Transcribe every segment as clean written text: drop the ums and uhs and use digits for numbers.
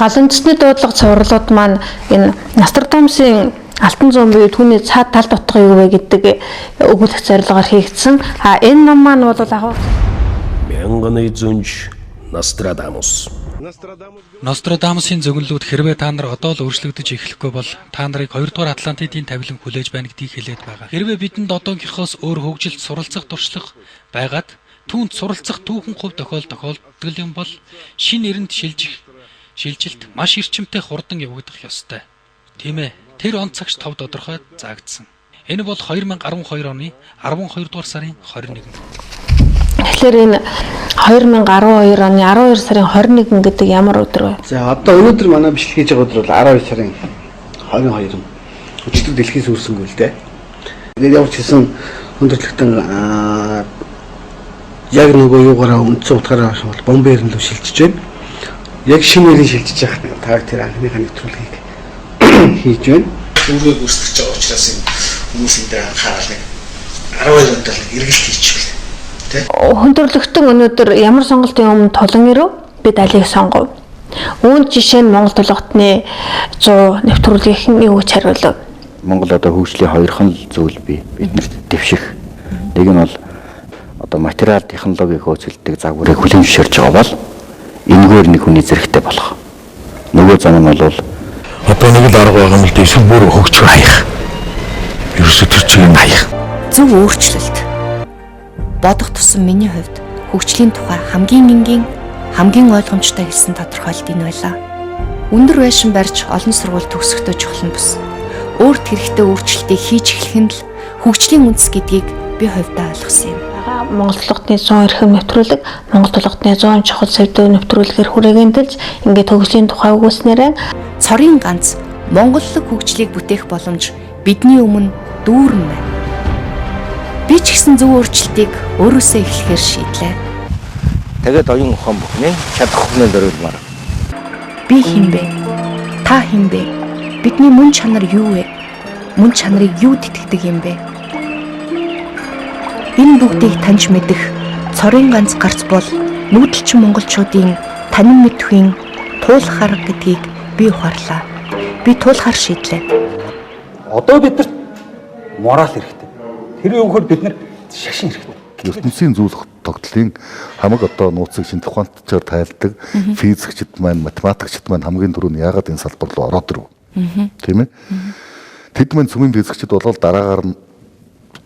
Гал үндэсний дуудлага цувралууд маань энэ Нострадамусын Алтан зуун буюу түүний цаад талд утга юу вэ гэдэг өгүүлэх зорилгоор хийгдсэн. А энэ ном маань бол агуу Мянганы зүнж Нострадамус. Нострадамусын зөгнөлүүд хэрвээ та нар одоо л өөрчлөгдөж эхлэхгүй бол та нарыг 2 дугаар Атлантидын тавилан хүлээж байна гэдгийг хэлээд байгаа. Хэрвээ бидэнд одоогийнхоос өөр хөгжилд суралцах туршлага байгаад түүнд суралцах түүхэн хувь тохиолддог юм бол шинэ эрэнд шилжих шилжилт маш эрчимтэй хурдан явагдах ёстой. Тийм ээ. Тэр он цагш тов тодорхой заагдсан. Энэ бол 2012 оны 12 дугаар сарын 21-нд. Тэгэхээр энэ 2012 оны 12 сарын 21 гэдэг ямар өдөр вэ? За одоо өнөөдөр манай бичлэг хийж байгаа өдөр бол 12 сарын 22. Өчигдөр дэлхийн сүрсэнгүй л дээ. Тэгээд ямар ч гэсэн хүндрэлтэн яг нөгөө юугаараа үндсэн утгаараа бол бомбын руу шилжиж байна. Яг шинэ үеийн шилжиж байгаа та тэр анхныхаа нэвтрүүлгийг хийж байна. Үүргээ гүйцэтгэж байгаа учраас энэ хүмүүс энэ дээр анхаарал нэг 12 онд л эргэлт хийчихвэл тэ. Хүндрэлтэн өнөөдөр ямар сонголтын өмнө тулан ирэв? Бид алийг сонгов? Үүнд жишээ нь Монгол тулгатны 100 нэвтрүүлгийнхэн юу гэж хариулв? Монгол одоо хөгжлийн хоёрхан л зүйл бий биднэрт дэвших. Нэг нь бол одоо материал технологиг хөөцөлдөг загварыг хүлээн зөвшөөрч байгаа бол энэгээр нэг хүний зэрэгтэй болох. Нөгөө зам нь бол одоо нэг л арга байгаа юм л дээ, эсвэл бүр хөгжих хаях. Ерөөсө тэр чигээр нь хаях. Зөв өөрчлөлт. Бодох тусам миний хувьд хөгжлийн тухай хамгийн энгийн, хамгийн ойлгомжтой хэлсэн тодорхойлолт энэ байлаа. Өндөр байшин барьж олон сургууль төгсөхдөө чухал нь бус. Өөрт хэрэгтэй өөрчлөлтийг хийж эхлэх нь л хөгжлийн үндэс гэдгийг би хувьдаа ойлгосон юм. Монгол тулгатны 100 эрхэм нэвтрүүлэг, Монгол тулгатны 100 чухал сэдв нэвтрүүлгээр хүрээгийн тэлж ингээд хөгжлийн тухай өгүүлснээрээ цорын ганц монголлог хөгжлийг бүтээх боломж бидний өмнө дүүрэн байна. Би ч гэсэн зөв өөрчлөлтийг өөрөөсөө эхлэхээр шийдлээ. Тэгээд оюун ухаан бүхний чадах бүхний зориулмаар. Би хэн бэ? Та хэн бэ? Бидний мөн чанар юу вэ? Мөн чанарыг юу тэтгэдэг юм бэ? Энэ бүгдийг таньж мэдэх цорын ганц гарц бол нүүдэлчин монголчуудын танин мэдвхийн туулах арга гэдгийг би ухаарлаа. Би туулахар шийдлээ. Одоо биднэрт морал хэрэгтэй. Тэр юугаар бид нар шашин хэрэгтэй. ертөнцийн зүйлх тогтлын хамаг одоо нууцыг шинжлэх ухаанчаар тайлдаг физикчид маань, математикчид маань хамгийн түрүүнд яагаад энэ салбар руу ороод ирв? Тийм ээ? Тэд маань цөмийн физикчид болол дараагаар нь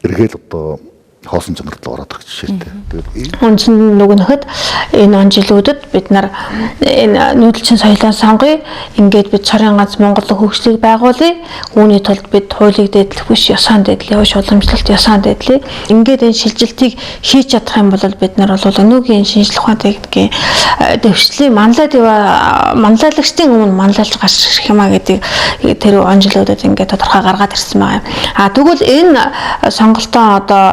эргээл одоо хоосон чанар руу ороод ирэх жишээтэй. Тэгээд үндсэн нүгнэхэд энэ он жилүүдэд бид нар энэ нүүдэлчин соёлоо сонгоё. Ингээд бид цорын ганц Монгол хөгжлийг байгуулъя. Үүний тулд бид хуулийг дээдлэх биш, ёсоо дээдлэе, уш уламжлалт ёсоо дээдлэе. Ингээд энэ шилжилтийг хийж чадах юм бол бид нар бол өнөөгийн шинжлэх ухаан техникийн дэвшлийн манлайд манлайлагчдын өмнө манлайлж гарч ирэх юм а гэдгийг тэр он жилүүдэд ингээд тодорхой гаргаад ирсэн байгаа юм. А тэгвэл энэ сонголтоо одоо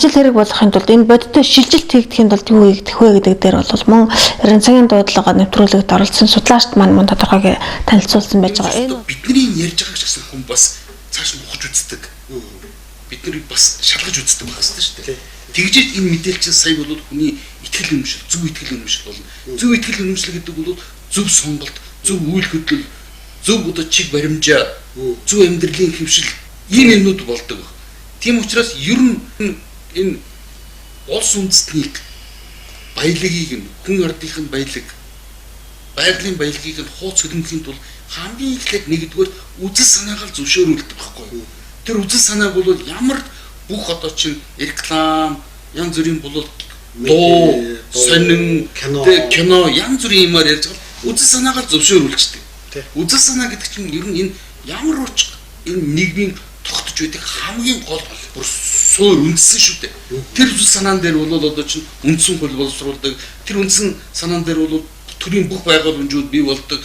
ажил хэрэг болохын тулд энэ бодиттой шилжилт хийгдэхийн тулд юу хийгдэх вэ гэдэг дээр бол мөн 90 цагийн дуудлага нэвтрүүлэгт оролцсон судлаачид маань мөн тодорхой танилцуулсан байж байгаа. Энэ бидний ярьж байгаа гэсэн хүн бас цааш нь ухаж үздэг. Бид нарыг бас шалгаж үздэг байх хэрэгтэй шүү дээ. Тэгжээд энэ мэдээлэл чинь сая бол хүний итгэл үнэмшил, зөв итгэл үнэмшил болно. Зөв итгэл үнэмшил гэдэг бол зөв сонголт, зөв үйл хөдлөл, зөв одоо чиг баримжаа, зөв амьдралын хэвшил ийм юмнууд болдог. Тийм учраас ер нь энэ улс үндэстнийг баялагийг нь хүн ардынх нь баялаг, байгалийн баялагийг нь хууц хөлөнгөхийн тулд хамгийн эхлээд нэгдүгээр үзэл санаагаар зөвшөөрүүлдэг байхгүй юу? Тэр үзэл санааг бол ямар бүх одоо чинь реклам, янз бүрийн бол дуу, сонин, кино янз бүрийн юмар ярьж байгаа үзэл санаагаар зөвшөөрүүлчихдэг. Үзэл санаа гэдэг чинь ер нь энэ ямар уч энэ нийгмийн тогтож байдаг хамгийн гол бүр суур үндсэн шүү дээ. Тэр үзэл санаан дээр бол одоо чинь үндсэн хууль боловсруулдаг. Тэр үндсэн санаан дээр бол төрийн бүх байгууламжууд бий болдог.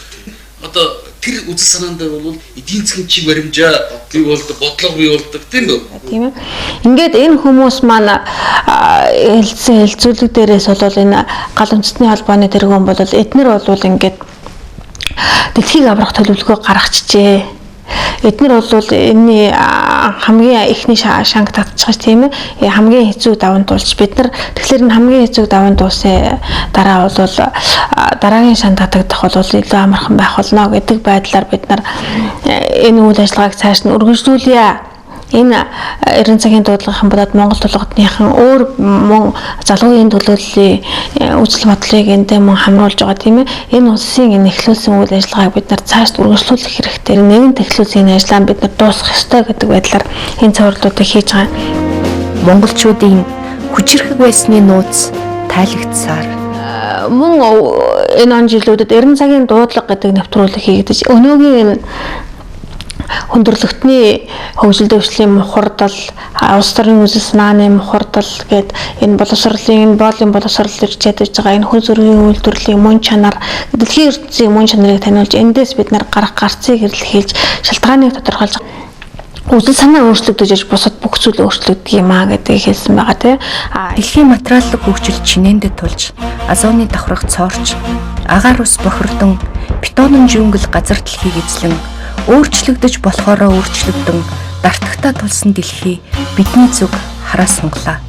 Одоо тэр үзэл санаан дээр бол эдийн засгийн чиг баримжаа бий болдог, бодлого бий болдог, тийм үү? Тийм ээ. Ингээд энэ хүмүүс маань хэлсэн хэлцүүлэг дээрээс бол энэ гал үндэстний холбооны тэргүүн бол эднэр бол ингээд дэлхийг аврах төлөвлөгөө гаргачихжээ. Эднэр бол энэний хамгийн эхний шанг татчихаж, тийм ээ, хамгийн хэцүү даван туулж бид нар, тэгэхээр энэ хамгийн хэцүү даван туулсны дараа бол дараагийн шан татагдах бол илүү амархан байх болно гэдэг байдлаар бид нар энэ үйл ажиллагааг цааш нь өргөжлүүлье. Энэ 90 цагийн дуудлагын болоод Монгол тулгадныхан өөр мөн залуу үеийн төлөөллийн үзэл бодлыг эндээ мөн хамруулж байгаа, тийм ээ. Энэ улсын энэ эхлүүлсэн үйл ажиллагааг бид нар цааш үргэлжлүүлэх хэрэгтэй. Нэгэн эхлүүлсэн энэ ажлаа бид нар дуусгах ёстой гэдэг байдлаар энэ цувралуудыг хийж байгаа. Монголчуудын хүчирхэг байсны нууц тайлагдсаар мөн энэ он жилүүдэд 90 цагийн дуудлага гэдэг нэвтрүүлэг хийгдэж, өнөөгийн энэ хүндрэлтний хөгжил дэвшлийн мухардал, улс төрийн үзэл санааны мухардал гээд энэ боловсролын, энэ боолын боловсрол ирж чадж байгаа энэ хүн зүрхийн үйлдвэрлэлийн мөн чанар, дэлхийн ертөнцийн мөн чанарыг таниулж, эндээс бид нар гарах гарцыг хэрэглэж, шалтгааныг тодорхойлж, үзэл санаа өөрчлөгдөж бусад бүх зүйл өөрчлөгдөг юм а гэдгийг хэлсэн байгаа, тийм. Дэлхийн материаллык хөгжил чинээндээ тулж, озоны давхрах цоорч, агаар ус бохирдон, бетонон жингэл газар дэлхийг эзлэн өөрчлөгдөж болохоороо өөрчлөгдөн дартагтаа тулсан дэлхий бидний зүг хараа сунглаа.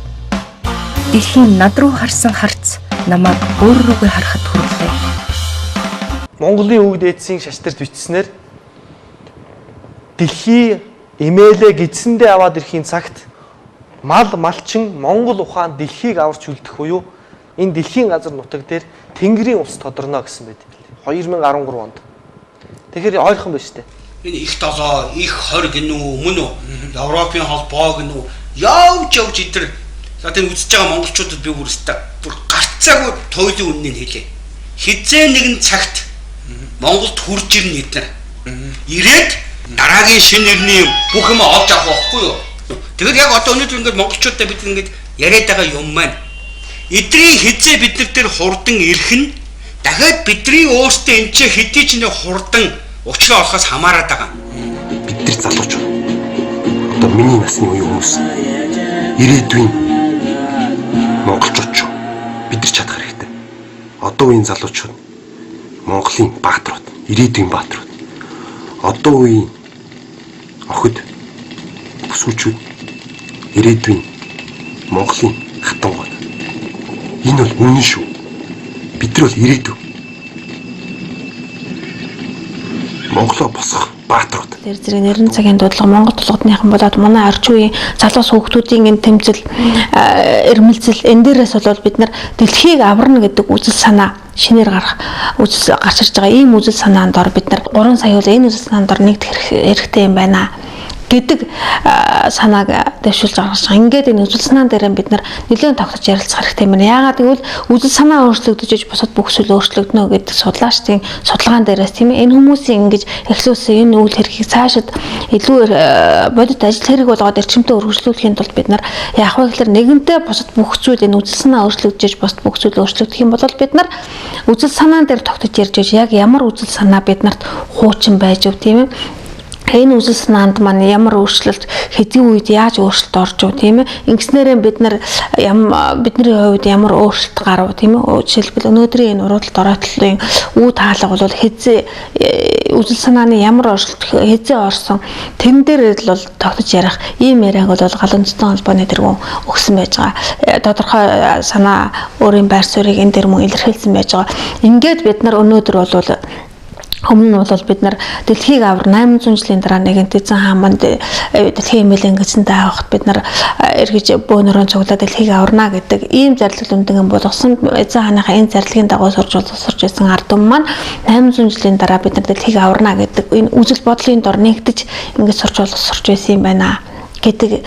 Дэлхийн над руу харсан харц намайг өөр рүүгээ харахад хүрэлээ. Монголын өвөг дээдсийн шаштарт бичснээр дэлхий эмээлээ гидсэндээ аваад ирэхийн цагт мал малчин Монгол ухаан дэлхийг аварч үлдэх буюу энэ дэлхийн газар нутаг дээр Тэнгэрийн ус тодорно гэсэн байт юм билээ. 2013 онд. Тэгэхээр ойрхон байна шүү дээ. Энэ их долоо, их 20 гинүү, мөн үү? Европын холбоо гинүү. Явж явж идэр. За тэр үзэж байгаа монголчуудад би бүр өстой бүр гарцаагүй туйлын үннийг хэлье. Хизээ нэгэн цагт Монголд хурж ирнэ эднэр. Ирээд дараагийн шинэ нэрний бүх юм олж авах байхгүй юу? Тэгэхээр яг одоо өнөөдөр ингээд монголчуудаа бид ингээд яриад байгаа юм маань. Эдрийн хизээ бид нар дээр хурдан ирэх нь дахиад бидний өөртөө энэ ч хэдий ч нэг хурдан учраа олохоос хамаарат байгаа. Бид нар залуучууд. Одоо миний насны үеийн хүмүүс ирээдүйн монголчууд шүү. Бид нар чадах хэрэгтэй. Одоо үеийн залуучууд Монголын бааtruуд, ирээдүйн бааtruуд. Одоо үеийн охид бүсгүүчүүд ирээдүйн Монголын хатангууд. Энэ бол үнэн шүү. Бид нар бол ирээдүй. Монголоо босгох бааtruуд. Тэр зэрэг 90 цагийн дуудлага Монгол тулгадныхан болоод манай орчин үеийн залуус хүүхдүүдийн энэ тэмцэл, эрмэлзэл энэ дээрээс бол бид нар дэлхийг аварна гэдэг үзэл санаа шинээр гарах үзэл гарч ирж байгаа. Ийм үзэл санаанд ор бид нар 3 сая бол энэ үзэл санаанд ор нэгдэх хэрэгтэй юм байна гэдэг санааг дэвшүүлж гаргаж байгаа. Ингээд энэ үзэл санаан дээр бид нар нэлээд тогтож ярилцах хэрэгтэй юм байна. Яагаад гэвэл үзэл санаа өөрчлөгдөж бусад бүх зүйл өөрчлөгдөнө гэдэг судлаачдын судалгаан дээрээс, тийм ээ, энэ хүмүүсийн ингэж эхлүүлсэн энэ үйл хэргийг цаашид илүү бодит ажил хэрэг болгоод эрчимтэй өргөжлүүлэхийн тулд бид нар яах вэ гэхээр нэгэнтээ бусад бүх зүйл энэ үзэл санаа өөрчлөгдөж бусад бүх зүйл өөрчлөгдөх юм бол бид нар үзэл санаан дээр тогтож ярьж яг ямар үзэл санаа бид нарт хуучин байж өв, тийм ээ. Энэ үзэл санаанд маань ямар өөрчлөлт хэдийн үед яаж өөрчлөлт орж өв, тийм ээ. Ингэснээрээ бид нар бидний хувьд ямар өөрчлөлт гарав, тийм ээ. Жишээлбэл өнөөдрийн энэ уруудалд ороотлын үе таалга бол хэзээ үзэл санааны ямар өөрчлөлт хэзээ орсон тэрэн дээр л бол тогтож ярих ийм яриаг бол гал үндэстэн холбооны тэргүүн өгсөн байж байгаа. Тодорхой санаа өөрийн байр суурийг энэ дээр мөн илэрхийлсэн байж байгаа. Ингээд бид нар өнөөдөр бол Өмнө нь бол бид нар дэлхийг авар 800 жилийн дараа нэгэнт эзэн хаан манд дэлхийн эмээлэн гэсэнтэй авахд бид нар эргэж бөөнөрөө цуглаад дэлхийг аварна гэдэг ийм зарлиг өмдөнгөн болгосон. Эзэн хааныхаа энэ зарлагын дагуу сурж боловсрч байсан ард түмэн маань 800 жилийн дараа бид нар дэлхийг аварна гэдэг энэ үзэл бодлын дор нэгдэж ингэж сурч боловсрч байсан юм байна гэдэг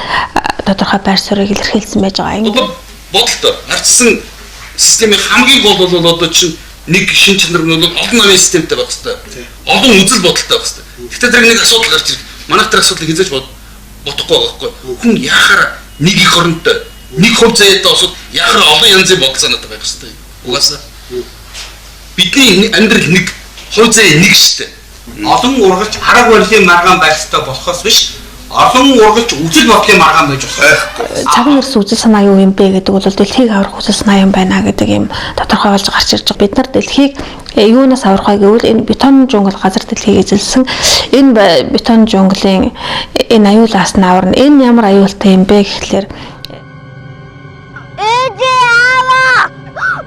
тодорхой байр суурийг илэрхийлсэн байж байгаа. Ингээд бодолтой нарцсан системийн хамгийн гол бол одоо чинь нэг шин чанар нь бол олон намын системтэй байх хэрэгтэй. Олон үзэл бодолтой байх хэрэгтэй. Гэхдээ тэр нэг асуудал гарч ирэх. Манайх тэр асуудлыг хизээж бодохгүй байгаа байхгүй. Хүн яхаар нэг их оронтой, нэг хувь заяатай босод яхаар олон янзын бодол санаатай байх хэрэгтэй. Угаасаа бидний амьдрал нэг хувь заяа нэг шүү дээ. Олон ургалж арга барилын маргаан байх хэрэгтэй болохоос биш Олон ургалж үзэл бодлын маргаан байж болох байхгүй. Цаг үерс үзэл санаа юу юм бэ гэдэг бол дэлхийг аврах үзэл санаа юм байна гэдэг юм тодорхой болж гарч ирж байгаа. Бид нар дэлхийг юунаас аврах вэ гэвэл энэ бетон жунгл газар дэлхийг эзэлсэн энэ бетон жунглын энэ аюулаас нь аварна. Энэ ямар аюултай юм бэ гэхлээр Ээжээ аава!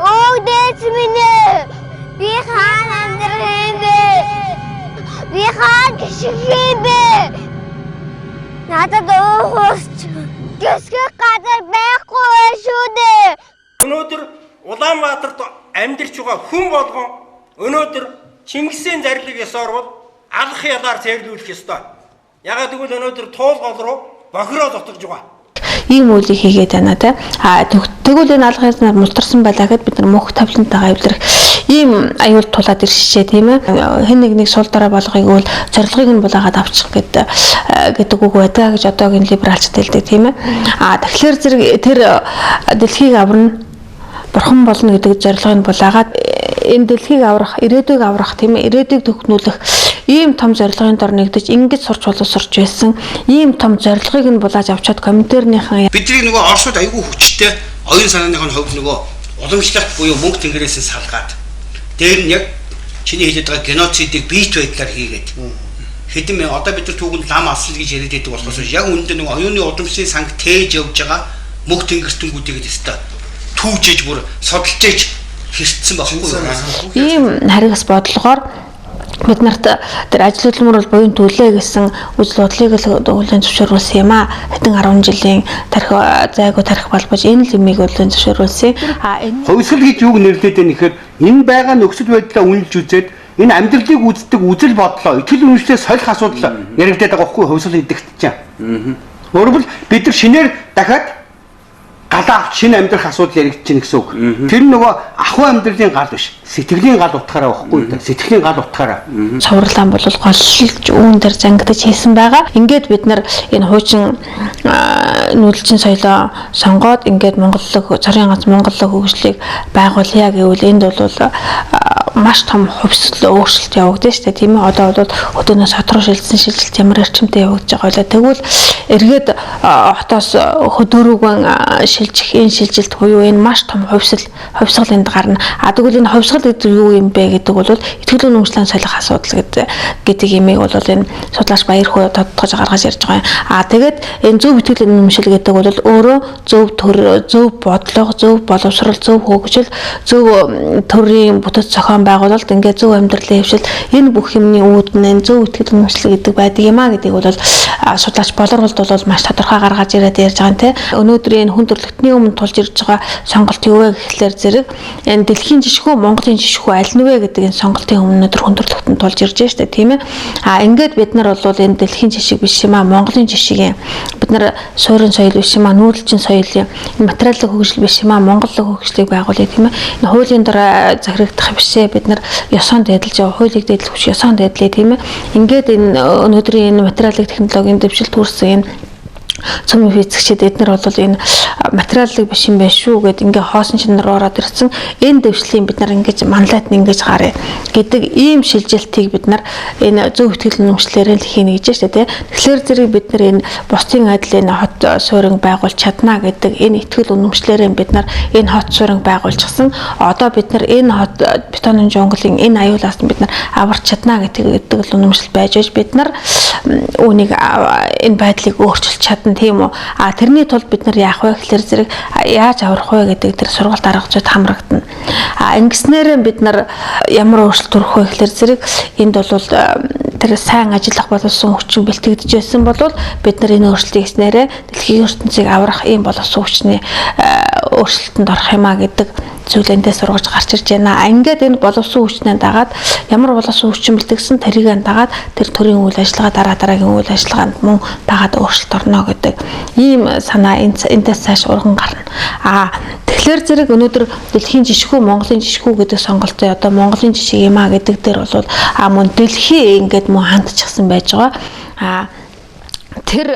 Өөдөөч минь ээ! Би хаана амьдрах юм бэ? Би хаана гიშих юм бэ? Надад уухусч гисгэх газар байхгүй байх шүү дээ. Өнөөдөр Улаанбаатарт амьдарч байгаа хүн болгон өнөөдөр Чингисийн зарлиг ёсоор бол алах ялаар цэвэрлүүлэх ёстой. Ягаад гэвэл өнөөдөр туул гол руу бохироо зутгаж байгаа. Ийм үйлийг хийгээд байна те. А тэгвэл энэ алгын яснаар мултарсан байлаа гэхэд бид нар мөнх тавлантайгаа эвлэрэх ийм аюул тулаад иршээ тийм ээ. Хэн нэг нэг сул дорой болгоёг бол зорилгыг нь булаагаад авчих гэдэг үг байдаг гэж одоогийн либералчд хэлдэг тийм ээ. А тэгэхээр зэрэг тэр дэлхийг аварна бурхан болно гэдэг зорилгыг нь булаагаад энэ дэлхийг аврах, ирээдүйг аврах тийм ээ, ирээдүйг төгнүүлэх ийм том зорилгын дор нэгдэж ингэж сурч боловсрч байсан ийм том зорилгыг нь булааж авчаад комментэрнийхэн Бидний нөгөө Оросууд айгүй хүчтэй оюун санааных нь хувьд нөгөө уламжлалт буюу мөнгө тэнгэрээс нь салгаад дээр нь яг чиний хэлээд байгаа геноцидыг биет байдлаар хийгээд хэдэн мянга одоо бид нар түүхэнд лам алсан гэж яриад байдаг болохоос яг үүндээ нөгөө оюуны удамшлын санг тээж явж байгаа мөнгө тэнгэртэнгүүдийг л өстой түүжээж бүр судалж ээж хэртсэн байхгүй юу? Ийм харигас бодлогоор бид нарт тэр ажил хөдөлмөр бол буян төлөө гэсэн үзэл бодлыг л хүлээн зөвшөөрүүлсэн юм а. Хэдэн 10 жилийн тарих зайгүй тарих балбаж энэ л юмыг хүлээн зөвшөөрүүлсэн. А энэ Хувьсгал гэж юуг нэрлэдэг вэ гэхээр энэ байгаа нөхцөл байдлаа үнэлж үзээд энэ амьдралыг үздэг үзэл бодлоо, итгэл үнэмшлээ солих асуудал яригдаад байгаа байхгүй хувьсгал гэдэгт чинь. Өөрөөр бид нар шинээр дахиад галаа авч шинэ амьдрах асуудал яригдчихэв гэсэн үг. Тэр нөгөө ахуй амьдралын гал биш. Сэтгэлийн гал утгаараа байхгүй да. Сэтгэлийн гал утгаараа. Цувралаан бол голлж үүн дээр зангидаж хийсэн байгаа. Ингээд бид нар энэ хуучин нүүдэлчин соёлоо сонгоод ингээд монголлог цорын ганц монголлог хөгжлийг байгуулъя гэвэл энд бол маш том хувьсгал өөрчлөлт явагдана шүү дээ, тийм ээ. Одоо бол хөдөөнөөс хот руу шилжсэн шилжилт ямар эрчимтэй явагдаж байгаа вэ? Тэгвэл эргээд хотоос хөдөөрүүгэн шилжих энэ шилжилт буюу энэ маш том хувьсгал энд гарна. А тэгвэл энэ хувьсгал гэдэг юу юм бэ гэдэг бол итгэл үнэмшлэн солих асуудал гэдэг юмыг бол энэ судлаач Баярхүү тодтогч гаргаж ярьж байгаа юм. А тэгээд энэ зөв итгэл үнэмшил гэдэг бол өөрөө зөв төр, зөв бодлого, зөв боловсрол, зөв хөгжил, зөв төрийн бүтэц зохион байгуулалт, ингээд зөв амьдралын хэвшил энэ бүх юмны үүднээ зөв итгэл үнэмшил гэдэг байдаг юм а гэдгийг бол судлаач Болорголд бол маш тодорхой гаргаж ирээд ярьж байгаа юм те. Өнөөдрийн энэ хүн төрөлхтний өмнө тулж ирж байгаа сонголт юу вэ гэхлээр зэрэг энэ дэлхийн жишгүү Монголын жишгүү аль нь вэ гэдэг энэ сонголтын өмнө өнөөдөр хүн төрөлхтөнд тулж ирж байна шүү дээ, тийм ээ. А ингээд бид нар бол энэ дэлхийн жишг биш юм а, Монголын жишг юм. Бид нар суурин соёл биш юм а, нүүдэлчин соёл юм. Энэ материалын хөгжил биш юм а, монголын хөгжлийг байгуулъя, тийм ээ. Энэ хуулийн дор захирагдах биш ээ. Бид нар ёсоон дээдэлж яваа, хуулийг дээдлэх биш ёсоон дээдлээ, тийм ээ. Ингээд энэ өнөөдрийн энэ материалын технологийн дэвшил төрсөн энэ цөмийн физикчид эднэр бол энэ материалыг биш юм байна шүү гэд ингээ хоосон шинээр ороод ирсэн. Энэ дэвшлийн бид нар ингэж манлайт нь ингэж гарыг гэдэг ийм шилжилтийг бид нар энэ зөв итгэл үнэмшлээрээ л хийнэ гэж байна шүү дээ. Тэгэхээр зэрэг бид нар энэ бусдын адил энэ хот суурин байгуулж чадна гэдэг энэ итгэл үнэмшлээрээ бид нар энэ хот суурин байгуулчихсан. Одоо бид нар энэ хот бетонын жунглын энэ аюулаас нь бид нар аварч чадна гэдэг үнэмшил байж бид нар үүнийг энэ байдлыг өөрчилж чадна, тийм үү? А тэрний тулд бид нар яах вэ гэхлээр зэрэг яаж аврах вэ гэдэг тэр сургалт арга зүйд хамрагдана. А ингэснээрээ бид нар ямар өөрчлөлт төрөх вэ гэхлээр зэрэг энд бол тэр сайн ажиллах боловсон хүчин бэлтгэгдэж байсан бол бид нар энэ өөрчлөлтийг хийснээрээ дэлхийн ертөнцийг аврах ийм боловсон хүчний өөрчлөлтөнд орох юм а гэдэг зүйл эндээс сургаж гарч ирж байна. Ингээд энэ боловсон хүчнээ дагаад ямар боловсон хүчин бэлтгэсэн тэрийг дагаад тэр төрийн үйл ажиллагаа дараа дараагийн үйл ажиллагаанд мөн дагаад өөрчлөлт орно гэдэг ийм санаа эндээс цааш урган гарна. А тэгэхээр зэрэг өнөөдөр дэлхийн жишгүү Монголын жишгүү гэдэг сонголтыг одоо Монголын жишг юм а гэдэг дээр бол а мөн дэлхий ингээд мөн хандчихсан байж байгаа. А тэр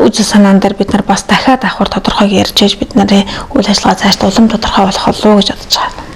үзэл санаан дээр бид нар бас дахиад авахар тодорхойг ярьж байж бид нарын үйл ажиллагаа цаашдаа улам тодорхой болох болов уу гэж бодож байгаа.